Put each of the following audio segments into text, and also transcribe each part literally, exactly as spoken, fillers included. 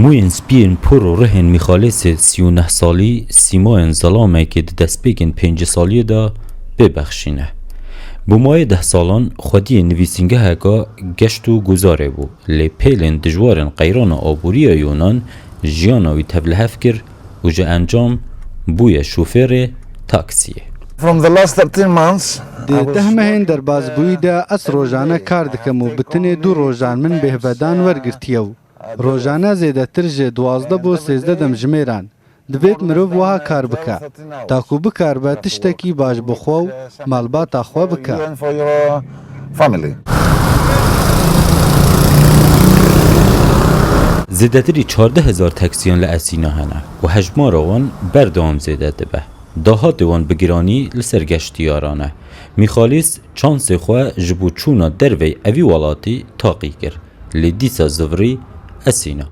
Mûyên spî yên por û rihên Mîxalîsê sî û neh salî sîmayên zilamekê di destpêkên pêncî saliyê de bê bexşîne. Bi mayê deh salan xwediyê nivîsîngeheka geşt û guzarê bû, lê pêlên dijwarên qeyrana aborî ya Yunan jiyana wî tevlihev kir û ji encam bûye şofêrê taksiyê. From the last thirteen months, I Di was deh mehên working, derbazbûyî de ez rojane kar dikim û bi tenê du rojan min bêhvedan wergirtiye û rojane zêdetir ji duwazdeh bo sêzdeh demjimêran. Divêt mirov wiha kar bike, taku bikaribe tiştekî baş bo xwe û malbata xwe bike. You and for your family. Zêdetirî çardeh hezar taksiyan li Esîna hene û hejmara wan berdewam zêde dibe. Dahatê wan bi giranî li ser geştiyaran e. Mîxalîs çansê xwe ji bo çûna dervey evî welatî taqî kir. Lê dîsa zivirî Esîna.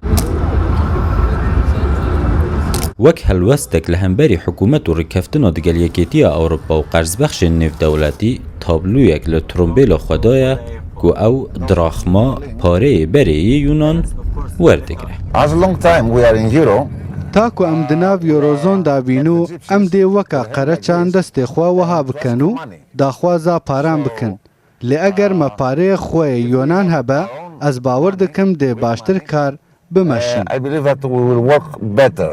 Wek helwestek li hemberî hikûmet û rêkeftina digel Yekêtiya Ewropa û qerzbexşên nêvdewletî, tabloyek li trombêla xwe daye ku ew draxma, pareyê berê yê Yunan, werdigre. As long time we are in euro, Ta ku em di nav Eurozone de bîn û em dê weka qereçan destê xwe wiha bikin û daxwaza paran bikin. Lê eger me pareyê xwe yê Yonan hebe, ez bawer dikim dê baştir kar bimeşin. Uh, I believe that we will work better.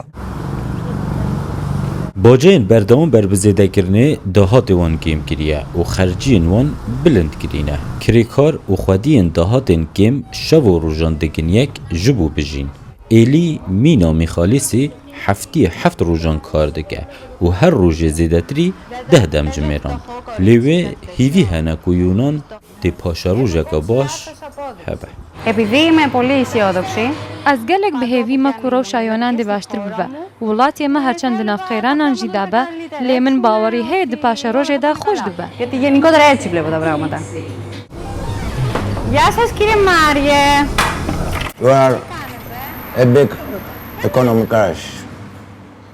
Baceyên berdewam ber bi zêdekirinê dahatê wan kêm kiriye û xerciyên wan bilind kirîne. Kirêkar û xwediyên dahatên kêm şev û rojan dikin yek ji bo bijîn. Êlî mîna Mîxalîsî heftiyê heft rojan kar dike û her rojê zêdetirî deh demjimêran. Lê wê hîvî hene ku Yunan dê paşerojeke baş hebe. Επειδή είμαι πολύ αισιόδοξη, Ez gelek bi hêvî me ku rewşa Yonan dê baştir bibe. Welatê me herçend di nav qeyranan jî de be, lê min bawerî heye di paşerojê de xweş dibe. Γιατί γενικότερα έτσι βλέπω τα πράγματα. Γεια σας, κύριε Μάριε. You are a big economic crash.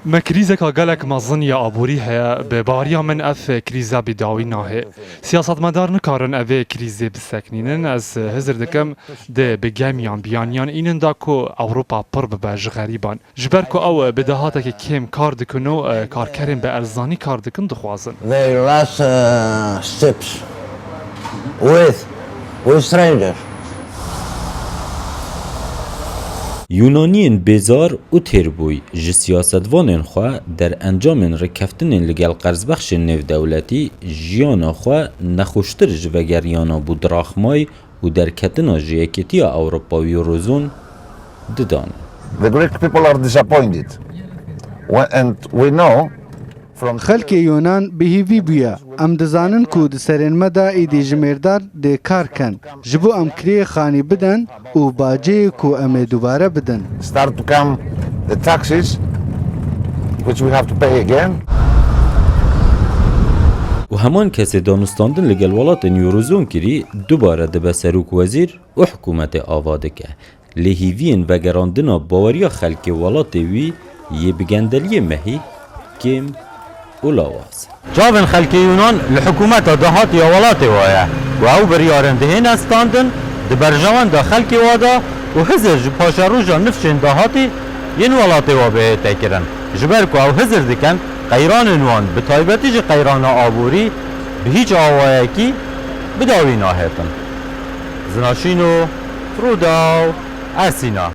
Me krîzeka gelek mezin ya aborî heye. Bi baweriya min ev krîze bi dawî nahê. Siyasetmedar nikarin evê krîzê bisekinînin. Ez hizir dikim dê bi gemiyan biyaniyan înin da ku Ewropa pir bibe ji xerîban. Ji ber ku ew bi dahatekî kêm kar dikin û, e, karkerên bi erzanî kar dikin dixwazin. They rush, uh, ships with, with strangers. Yûnaniyên bêzar û têrbûy ji siyasetvanên xwe derencamên rêkeftinên li gel qerzbexşên nêvdewletî jiyana xwe nexweştir ji vegeriyana bo draxmayê û derketina ji Yekêtiya Ewropa û Eurozone didan. The Greek people are disappointed. When, and we know from Xelkê Yonan bi hîvî bûye. Em dizanin ku di serên me de êdî jimêrdar dê kar ken, ji bo em kirêyê xanî bidin û baceyê ku em ê dubare bidin. Start to come the taxes which we have to pay again. Û heman kesê danûstandin li gel welatên Eurozone kirî dubare dibe serok wezîr û hikûmetê ava dike. Lê hîviyên vegerandina baweriya xelkê welatê wî yê bi gendeliyê mehî kêm û lawaz. Çavên xelkê Yûnan li hikûmeta dahatî ya welatê wa ye ku ew biryarên dihêne standin di berjewenda xelkê wa de û hizir ji paşeroja nifşên dahatî yên welatê wa bihête kirin. Ji ber ku ew hizir dikin qeyranên wan bi taybetî jî qeyrana aborî bi hîç awayekî bi dawî nahêtin. Zinaşîno, Rûdaw, Esîna.